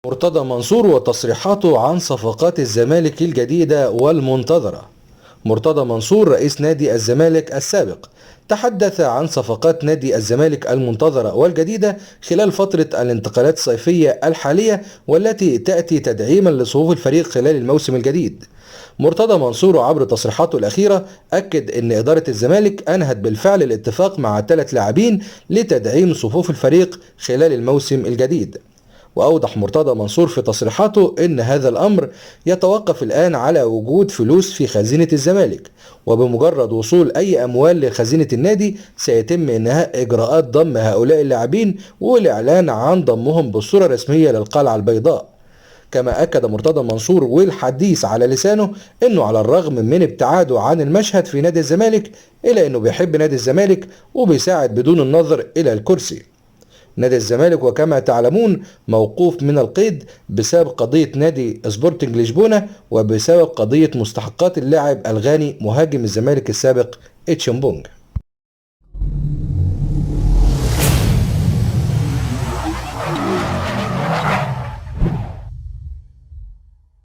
مرتضى منصور وتصريحاته عن صفقات الزمالك الجديدة والمنتظرة. مرتضى منصور رئيس نادي الزمالك السابق تحدث عن صفقات نادي الزمالك المنتظرة والجديدة خلال فترة الانتقالات الصيفية الحالية، والتي تأتي تدعيما لصفوف الفريق خلال الموسم الجديد. مرتضى منصور عبر تصريحاته الأخيرة أكد أن إدارة الزمالك أنهت بالفعل الاتفاق مع 3 لاعبين لتدعيم صفوف الفريق خلال الموسم الجديد. وأوضح مرتضى منصور في تصريحاته إن هذا الأمر يتوقف الآن على وجود فلوس في خزينة الزمالك، وبمجرد وصول أي أموال لخزينة النادي سيتم إنهاء إجراءات ضم هؤلاء اللاعبين والإعلان عن ضمهم بصورة رسمية للقلعة البيضاء. كما أكد مرتضى منصور والحديث على لسانه إنه على الرغم من ابتعاده عن المشهد في نادي الزمالك إلا إنه بيحب نادي الزمالك وبيساعد بدون النظر إلى الكرسي. نادي الزمالك وكما تعلمون موقوف من القيد بسبب قضية نادي سبورتنج لشبونة وبسبب قضية مستحقات اللاعب الغاني مهاجم الزمالك السابق إتشمبونج.